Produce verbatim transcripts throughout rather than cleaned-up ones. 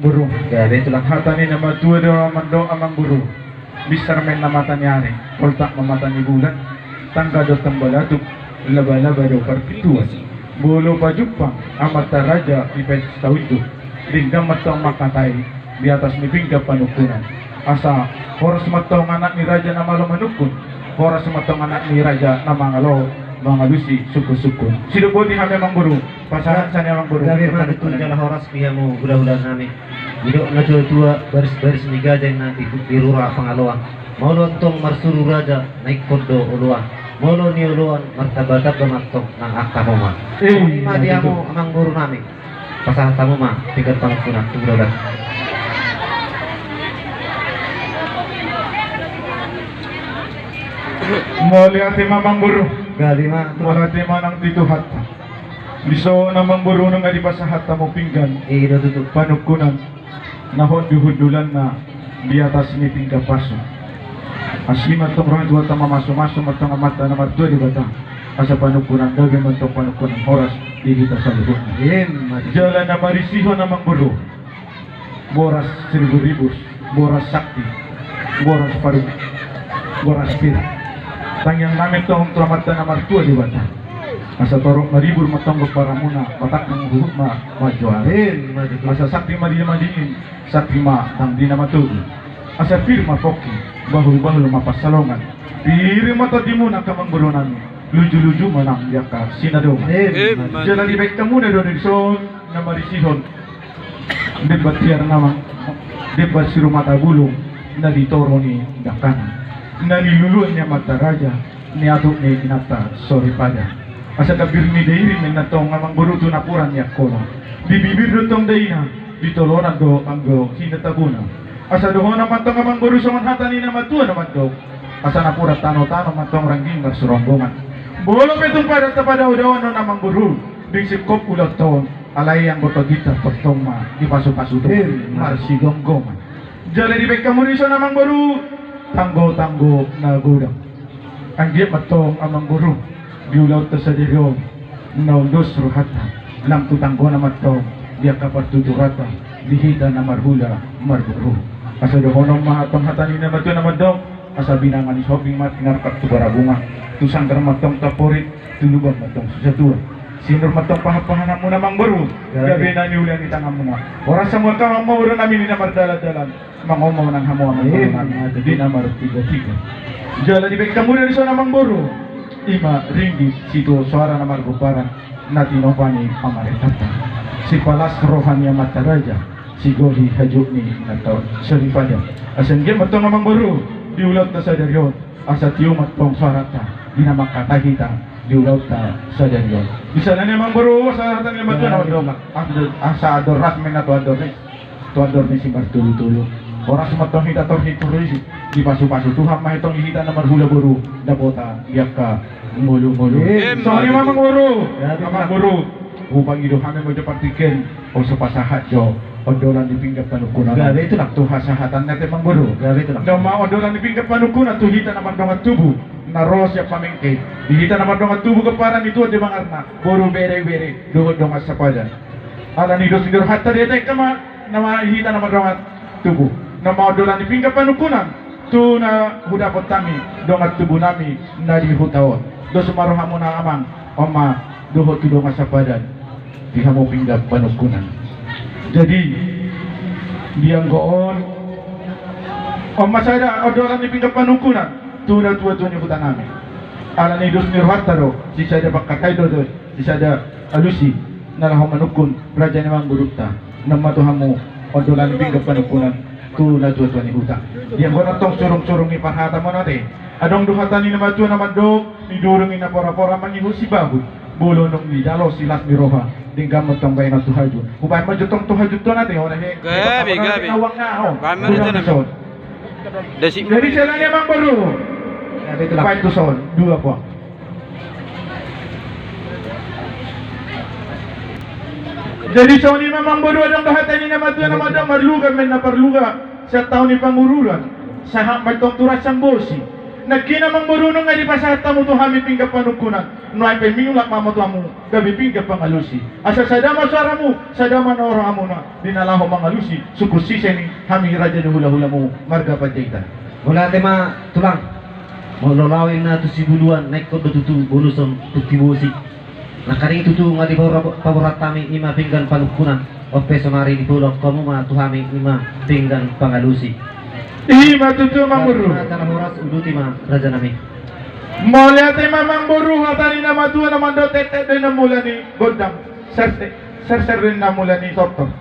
Boru. Gabe tulang. Hata ni na matua do mandok amang boru. Binsar ma inna mata ni ari, poltak ma mata ni bulan, tangga do tambalatuk, labalaba do parpintuan. Molo pajumpang amanta raja di pesta unjuk, denggan ma tong mangkatai di atas ni pinggan panungkunan. Asa horas ma tong anak ni raja na malo manungkun, horas ma tong anak ni raja na mangalo mangalusi sungkunsungkun. Sidok boti hami amang boru. Pasahat sian i amang boru. Gabe ma tutu jala horas di hamu hulahula nami. Didok natuatua, barisbaris ni gajah na di, di rura pangaloan. Molo antong marsuru raja na ingkon do oloan. Molo nioloan martambatamba ma antong nang angka homan. Eh, songon i ma di hamu amang boru nami. Pasahat hamu ma pinggan panungkunan tu hulahula. Mauliate ma amang boru. Gabe ma. Mauliate ma nang di Tuhanta. Dison amang boru nunga dipasahat hamu pinggan. I do tutu. Panungkunan na hot di hundulanna di atas ni pinggan pasu. Asi ma tong roha ni Tuhanta, mamasumasu ma tong Amanta na martua Debata. Asa panungkunan gabe ma tong panungkunan horas di hita saluhutna. Ima tutu. Jala na marisihon amang boru. Boras siriburribur, boras sakti, boras paru, boras pir. Tangiang nami tong tu Amanta na martua Debata. Asa torop maribur ma tong gomparanmuna, batak nang huhut ma manjoari. Ima tutu. Asa sakti ma di na madingin, sakti ma nang di na matogu. Asa pir ma pongki, bahulbahul ma pansalongan. Pir ma tondimuna angka amang boru nami, lujuluju ma nang di angka sinadongan. Ima tutu. Jala dibaen hamuna do dison na marisihon. Demban tiar na ma, demban sirumata bulung na di toru ni dangkana, na niluluan ni amanta raja, niatuk ni inanta soripada. Asa gambir ni dairi ma inna tong amang boru tu napuran ni angkola. Di bibir do tong daina, di tolonan do anggo hinatabuna. Asa dohonon ma tong amang boru songon hata ni na matua na mandok. Asa napuran tanotano ma tong rangging marsirombongan. Molo pe tung padan tapadaodao non amang boru, dung singkop ulaonta on. Alai anggo tondinta tongtong ma dipasupasu Tuhan. Eh, marsigomgoman. Jala dibaen hamu dison amang boru tanggotanggo na godang. Anggiat ma tong amang boru di ulaonta sadari on na ondos rohanta, lam tu tanggona ma tong di angka partuturanta di hita na marhula marboru. Asa dohonon ma tong hata ni na matua na mandok. Asa binanga ni somping ma tinarpak tu barabunga, tu sanggar ma tong taporit, tu lubang ma tong susa tua. Sinur ma tong pahanpahananmuna amang boru. Gabe. Gabe na niula ni tanganmuna. Horas hamu angka amang boru nami di na mardalandalan. Mangomo nang hamu amang boru nami. Ima tutu. Di na martigatiga. Jala dibaen hamu do dison amang boru. Ima ringgit sitio soara na margomparan na tinopa ni pamarentanta. Sipalas roha ni amanta raja. Sigoli hajut ni na tau soripada. Asa anggiat ma tong amang boru di ulaonta sadari on. Asa tio ma tong soaranta di na mangkatai hita di ulaonta sadari on. Di sana ni amang boru, asa hata ni na matua na mandok. Asa andor ras ma inna tu andor ni, tu andor ni simartulutulu. Horas ma tong hita torhit torhisi, dipasupasu Tuhan ma i tong di hita na marhula boru, dapotan di angka ngolungolu. Ima tutu. Songon i ma amang boru. Amang boru. Hupangido hami ma jo partingkian on, so pasahat jo ondolan ni pinggan panungkunan. Gabe tulang. Tu hasahatan ni amang boru. Gabe tulang. Doma ondolan ni pinggan panungkunan tu hita na mardongan tubu na ro sian Pamengke. Di hita na mardongan tubu gomparan ni tuan di bangarna, boru, bere, ibebere dohot dongan sapadan. Alani dos ni rohanta dietehon ma nama hita na mardongan tubu. Nama ondolan ni pinggan panungkunan tu na hudapot hami dongan tubu nami na di huta on. Dos ma rohamuna amang, oma, dohot tu dongan sapadan di hamu pinggan panungkunan. Jadi di anggo on, on ma sada ondolan ni pinggan panungkunan tu natuatua ni huta nami. Alani dos ni rohanta do, sisada pangkatai do, do sisada alusi na laho manungkun raja ni amangborunta. Nama tu hamu ondolan ni pinggan panungkunan tu natuatua ni huta. Di anggo on tong surungsurung ni parhata ma on ate. Adong do hata ni na matua na mandok, nidurung ni na porapora mangihut sibahut. Molo nunga didalo silas ni roha, denggan ma tong baenon tu hajut. Hubaen ma jo tong tu hajut on ate, ora he. Gabe, gabe. Jadi sian i amang boru. Gabe tulang. Baen tu son dua po. Jadi songon i ma amang boru, adong do hata ni na matua na mandok, marluga ma inna parluga sian tao ni pangururan, sahat ma tong tu ransan bosi. Nangkin amang boru, nunga dipasahat hamu tu hami pinggan panungkunan, nuaeng pe miulak ma hamu tu hamu gabe pinggan pangalusi. Asa sada ma suaramu, sada ma na rohamuna di na laho mangalusi sungkun sise ni hami raja ni hulahulamu marga Panjaitan. Mauliate ma tulang. Molo laho inna tu sibuluan, na ingkon do tutu boluson tu Tibosi. Nangkaning tutu nunga dipaborhat hami i ma pinggan panungkunan, on pe saonari dipaulak hamu ma tu hami i ma pinggan pangalusi. I ma tutu amang boru. Jala horas, uduti ma rajanami. Mauliate ma amang boru, hata ni na matua na mandok: Tektek do inna mula ni gondang, sertek, serser do inna mula ni tortor.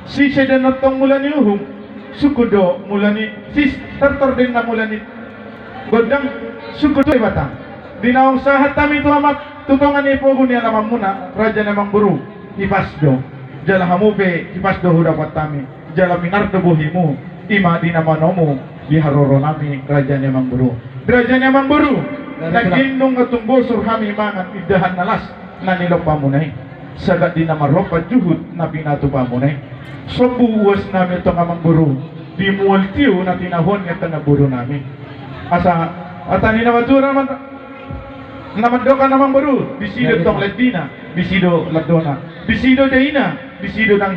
Sise do inna tong mula ni uhum, sungkun do mula ni, sis, tortor do inna mula ni gondang, sungkun do Debata. Di naung sahat hami tu hamu tu tonga ni pogu ni alamanmuna, raja ni amang boru, hipas do. Jala hamu pe hipas do hudapothon hami, jala minar do bohimu, i ma di na manomu di haroronami, raja ni amang boru. Raja ni amang boru, nangkin nunga tung bosur hami mangan indahan na las na nilompa muna i, sagat di na marlompa juhut na pinatupa muna i. Sombu uasnami antong amang boru di mual tio na tinahuan ni angka namborunami. Asa hata ni na matua na mandok, amang boru: Disi do tong landina, disi do landona, disi do daina, disi do nang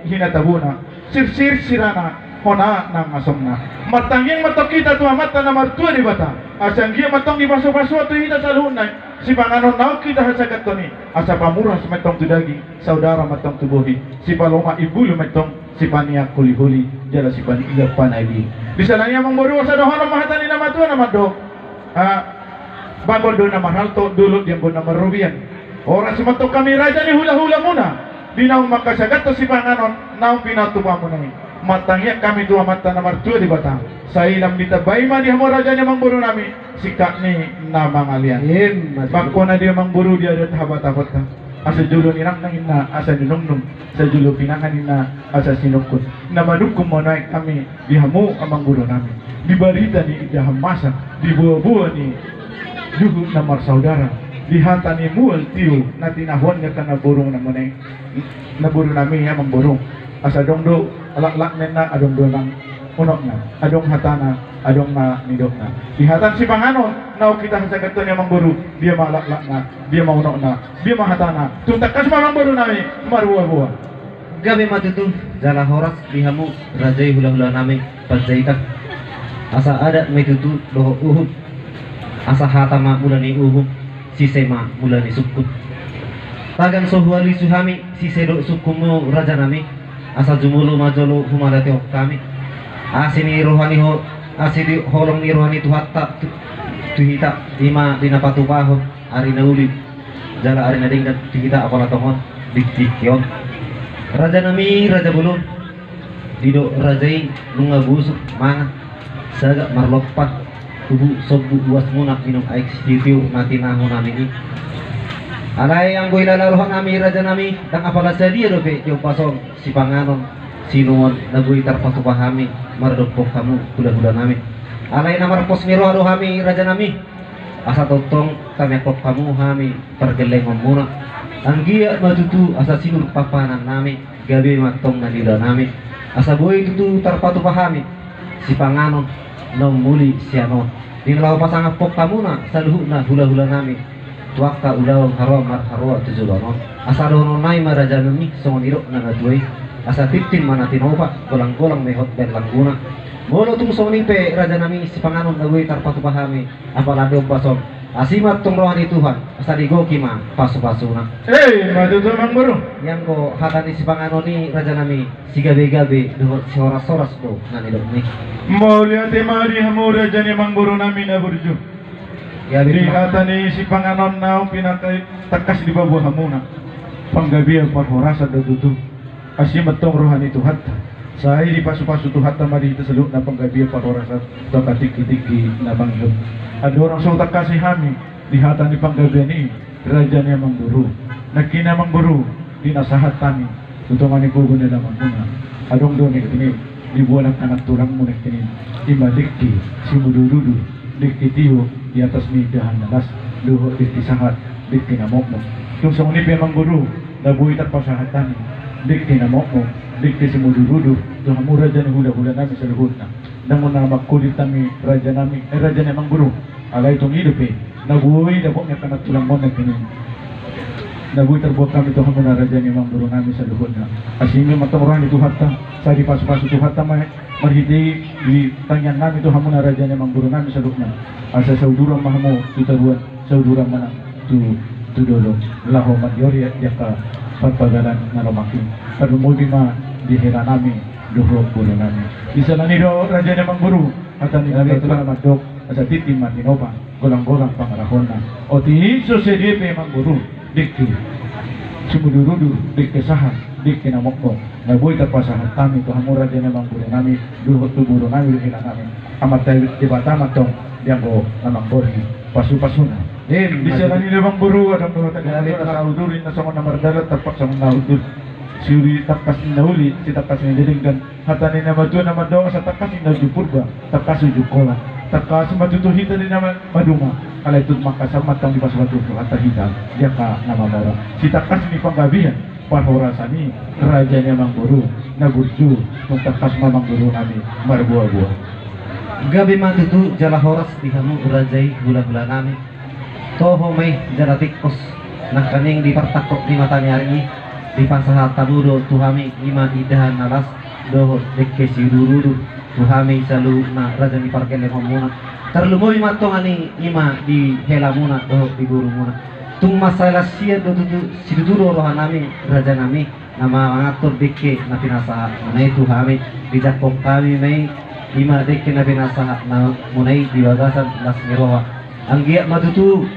hinatabuna. Sirsir sirana, hona nang asomna. Martangiang ma antong hita tu Amanta na martua Debata, asa anggiat ma antong dipasupasu tu hita saluhutna sipanganon naung hita hasagathon i, asa pamuras ma antong tu daging, saudara ma antong tu bohi, sipalomak imbulu ma antong, sipaniak holiholi, jala sipaniak panaibi. Di siala ni i amang boru, asa dohonon ma hata ni na matua na mandok: Bagol do na marhalto, dolok di anggo na marrobean. Horas ma antong hami raja ni hulahulamuna di naung manghasagathon sipanganon naung pinatupa muna i. Martangiang hami tu Amanta na martua Debata, sai lam ditambai ma di hamu raja ni amang borunami singkat ni na mangalean. Bangkona di amang boru di adat habatabatta: Asa jolo ninangnang inna asa ninungnung, asa jolo pinangan inna asa sinungkun. Na manungkun ma nuaeng hami di hamu amang borunami, di barita ni indahan masa, di boaboa ni juhut na marsaudara, di hata ni mual tio na tinahuan ni angka namborunami, amang boru. Asa adong do laklakna inna, adong do nang unokna, adong hatana, adong na nidokna. Di hata ni sipanganon naung hita hasagathon i amang boru, dia ma laklakna, dia ma unokna, dia ma hatana? Tung tangkas ma amang borunami marboaboa. Gabe ma tutu jala horas di hamu raja i hulahulanami Panjaitan. Asa adat ma i tutu dohot uhum. Asa hata ma mula ni uhum, sise ma mula ni sungkun. Tagan so hualusi hami sise dohot sungkunmu rajanami, asa jumolo ma jolo humalatehon hami. Asi ni roha ni ho-, asi di holong ni roha ni Tuhanta tu, tu hita, i ma di na patupahon ari na uli jala ari na denggan tu hita apala tongon dengke on. Rajanami raja bolon, didok raja i nunga bosur mangan sagat marlompa tubu sombu uasmuna minum aek sitio na tinahuanmi i. Alai anggo ilala rohanami rajanami, ndang apala sadia dope diombas on sipanganon sinuan na boi tarpatupa hami maradophon hamu hulahulanami. Alai na marpos ni roha do hami rajanami, asa tongtong tameakhon hamu hami pargellengonmuna. Anggiat ma tutu asa sinur papanannami, gabe ma antong na niulanami, asa boi tutu tarpatupa hami sipanganon na ummuli sian on, di na laho pasangaphon hamuna saluhutna hulahulanami tu angka ulaon haroa marharoa tu joloan on. Asa dohononnami ma rajanami songon nidok na matua i: Asa tintin ma na tinopa, golanggolang ma i hot baen langguna. Molo tung songon i pe rajanami sipanganon na boi tarpatupa hami apala diombas on, asi ma antong roha ni Tuhan, asa digoki ma pasupasuna. Emma tutu amang boru. Ianggo hata ni sipanganon i rajanami, sigabegabe dohot sihorashoras do na nidokmi. Mauliate ma di hamu raja ni amang borunami na burju. Gabe di hata ni sipanganon naung pinatangkas dipaboa hamuna, panggabean parhorasan do tutu. Asi ma antong roha ni Tuhanta, sai dipasupasu Tuhanta ma di hita saluhutna panggabean parhorasan tu angka tingkitingki na mangihut. Andorang so hutangkasi hami di hata ni panggabean i, raja ni amang boru, nangkin amang boru, di na sahat hami tu tonga ni pogu ni alamanmuna, adong do nangkin i diboan angka nantulangmu nangkin i, i ma dengke simudurudur, dengke tio di atas ni indahan na las, dohot dengke sahat, dengke na mokmok. Tung songon i pe amang boru, na boi tarpasahat hami dengke na mokmok, Dengke simudurudur tu hamu raja ni hulahula nami saluhutna. Ndang na mangkolit hami raja nami, eh, raja ni amangboru. Alai tung i dope na boi dapot ni angka na tulang on nangkin i. Na boi tarbuat hami tu hamuna raja ni amangboru nami saluhutna. Asi i ma antong roha ni Tuhanta, sai dipasupasu Tuhanta ma marhite i di tangiang nami tu hamuna raja ni amangboru nami saluhutna. Asa sauduran ma hamu tu toruan, sauduran ma nang tu, tu dolok, laho manjori di angka parpagalan na lomak i. Tarlumobi ma di hela nami dohot boru nami. Di siala ni i do raja ni amangboru, hata ni na mandok, asa tintin ma tinopa, golang-golang pangarahutna. Otik so sadia pe amangboru, dengke simudurudur, dengke sahat, dengke na mokmok na boi tarpasahat hami tu hamu raja ni amangboru nami dohot tu boru nami dohot hela nami. Amanta Debata ma antong dianggo na manggohi pasupasuna. Di siala ni i do amangboru, adong do hata ni na mandok, asa udur ninna songon na mardalan, tampak songon na hundul. Siuli tangkas ninna uli, sitangkas ninna denggan. Hata ni na matua na mandok, asa tangkas ninna ujung Purba, tangkas ujung Kola. Tangkas ma tutu hita di na ma-, maduma. Alai tung mangkasan ma antong dipasupasu Tuhanta hita di angka na mamora. Sitangkas ni panggabean parhorasan i raja ni amangboru na burju, tung tangkas ma amangboru nami marboaboa. Gabe ma tutu jala horas di hamu raja i hulahula nami. Toho ma i jala tingkos nangkaning di partangkok ni mataniari i, dipasahat hamu do tu hami i ma indahan na las dohot dengke siudurudur tu hami saluhutna raja ni pargellengonmuna. Tarlumobi ma antong i i ma di helamuna dohot di borumuna. Tung mansai las sian do tutu, situtu do roha nami raja nami, na mangantor dengke na pinasahatmuna i tu hami. Dijangkon hami ma i, i ma dengke na pinasahatmuna i di bagasan las ni roha. Anggiat ma tutu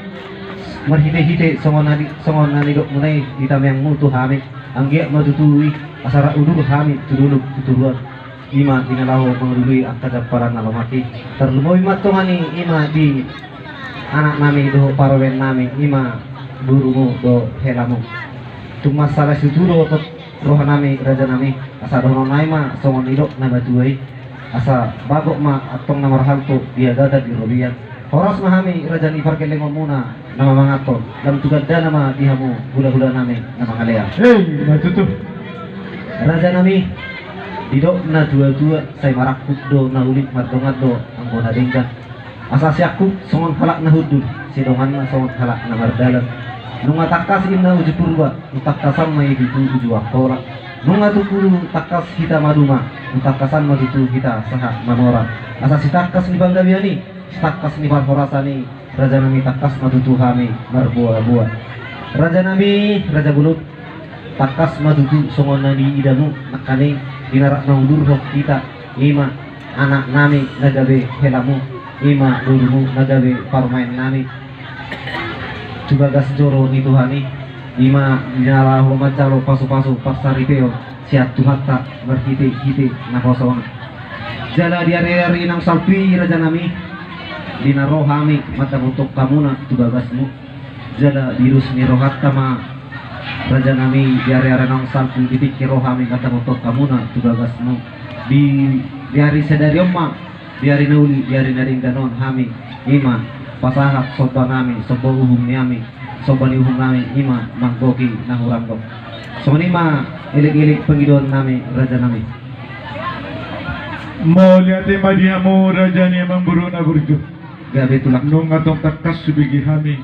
marhitehite songon na di, songon na nidokmuna i di tangiangmu tu hami. Anggiat ma tutu i, asa rap udur hami tu dolok tu toruan, i ma di na laho mangalului angka jampalan na lomak i. Tarlumobi ma antong i i ma di anak nami dohot parumaen nami, i ma borumu dohot helamu. Tung mansai las situtu do otot roha nami raja nami, asa dohonon nami ma songon nidok na matua i. Asa bagot ma antong na marhalto di agatan di robean. Horas ma hami raja ni pargellengonmuna na mamanganhon, lam tu gandana ma di hamu hulahula nami na mangalean. Hei, na tutu. Raja nami, didok na tuatua, sai marangkup do na uli, mardongan do anggo na denggan. Asa siangkup songon halak na hundul, sidongan ma songon halak na mardalan. Nunga tangkas ninna ujung Purba, tung tangkasan ma i tutu ujung Angkola. Nunga tutu tangkas hita maduma, tung tangkasan ma tutu hita sahat mamora. Asa sitangkas ni panggabean i, sitangkas ni parhorasan i, raja nami, tangkas ma tutu hami marboaboa. Raja nami, raja bolon, tangkas ma tutu songon na niidamu nangkaning di na rap mangudurhon hita, i ma anak nami na gabe helamu, i ma borumu na gabe parumaen nami tu bagas joro ni Tuhan i, i ma di na laho manjalo pasupasu parsaripeon sian Tuhanta marhitehite naposona. Jala di ariari naung salpu i raja nami, di na ro hami mandapothon hamuna tu bagasmu. Jala di dos ni rohanta ma raja nami, di ariari naung salpu i di tingki ro hami mandapothon hamuna tu bagasmu. Di, di ari sadari on ma, di ari na uli, di ari na denggan on hami, i ma pasahat somba nami, somba uhum ni hami, somba ni uhum nami, i ma manggohi na hurang gok. Songon i ma elek-elek pangidoan nami raja nami. Mauliate ma di hamu raja ni amangboru na burju. Gabe tulang. Nunga tong tangkas hubege hami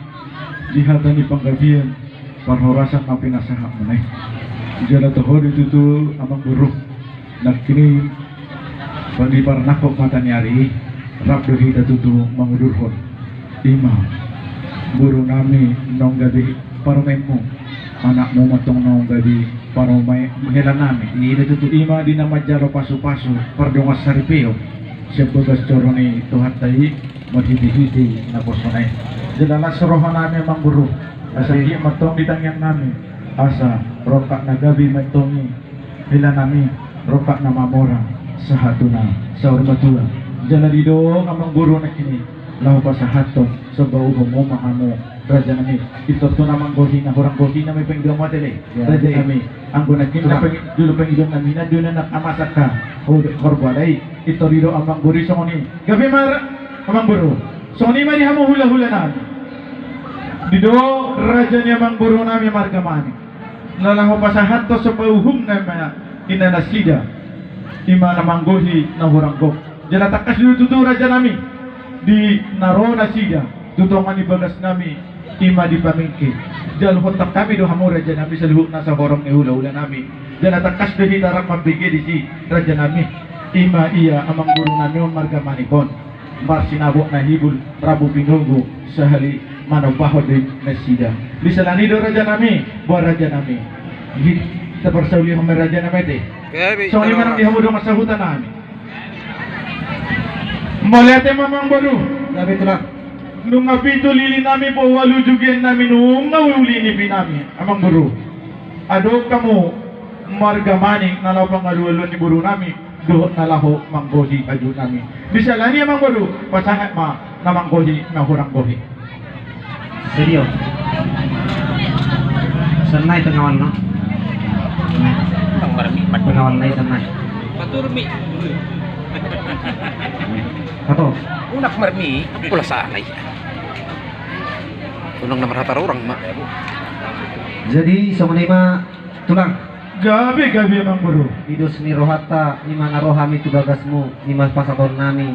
di hata ni panggabean parhorasan na pinasahatmuna i. Jala toho do tutu amangboru, nangkin i, di parnangkok mataniari i, rap do hita tutu mangudurhon, i ma boru nami naung gabe parumaenmu, anakmu ma antong naung gabe parumaen, hela nami. I do tutu, i ma di na manjalo pasupasu pardongansaripeon sian bagas joro ni Tuhanta i marhitehite naposona i. Jala las roha nami amangboru, asa anggiat ma antong di tangiang nami, asa rongkap na gabe ma antong i, hela nami, rongkap na mamora sahat tu na saur matua. Jala didok amangboru nangkin i, laho pasahathon somba uhummu ma hamu raja nami. Pintor tu na manggohi na hurang gohi nami pangidoan, mauliate raja nami. Anggo nangkin na pang-, jolo pangidoan nami na dua na na amasa ka, ho, horbo alai. Pintor didok amangboru i songon i. Gabe ma amangboru. Songon i ma di hamu hulahula nami. Didok raja ni amangboru nami marga Manik, na laho pasahathon somba uhumna ma i. Inna nasida, ima na manggohi na hurang gok. Jala tangkas do tutu rajanami, di na ro nasida tu tonga ni bagasnami, ima di pamingke. Jalohon hami do hamu rajanami saluhutna sahorong ni hulahulanami. Jala tangkas do hita rap mambege disi rajanami, ima ia amangborunami on marga Manik on. Marsinabot na hibul, rambu pinogu, sahali manombahon do nasida. Di siala ni i do rajanami, boha rajanami? Hita parsaulihon ma rajanami ate. Songon i ma nang di hamu dongan sahutanami. Mauliate ma amangboru. Nunga pitu lilinami, boha ualu jugiannami, nunga uli nipinami amangboru. Adong hamu marga Manik na laho pangalualuan ni borunami dohot na laho manggohi hajutnami. Di siala ni i amangboru, pasahat ma na manggohi na hurang gohi. Serio. Sennai pengawan no. Pengawan nai sennai. Paturmi. Apo? Unak marmi, ampun lah salah ya. Unang na marhata orang ma. Jadi songon i ma Tulang. Gabe, gabe amangboru. Di dos ni rohanta, ima na ro hami tu bagasmu, ima pasahatonnami,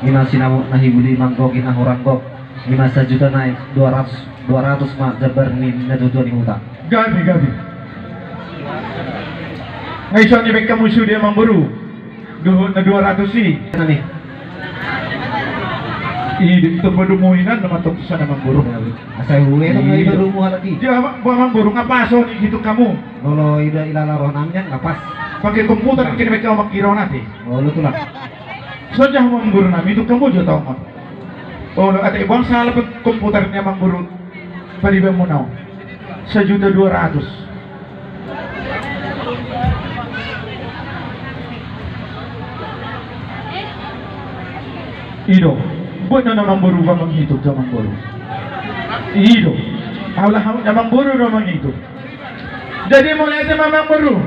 ima sinamot na hibul i manggohi na hurang gok, ima sajuta nai dua ratus, dua ratus ma jambar ni natuatua ni huta. Gabe, gabe. Nga ison i baen hamu sude amangboru. Dohot na dua ratus i. Nani? I do, tu padomu hinan nama tong tu sana amangboru. Asa ue nang i padomu halak i. Dia boha amangboru, nga pas on i hitung hamu? Olo, ida ilala rohanami nian nga pas. Pake komputer mungkin mereka omak kira on ate. Olo Tulang. Songon i amangborunami, hitung hamu jo tong on. Olo, ate boha sala pe komputer ni amangboru. Paribanmuna on. Sajuta dua ratus. I do. Buat na amangboru, ba manghitung tu amangboru. I do. Alah, amangboru do manghitung. Jadi mauliate ma amangboru.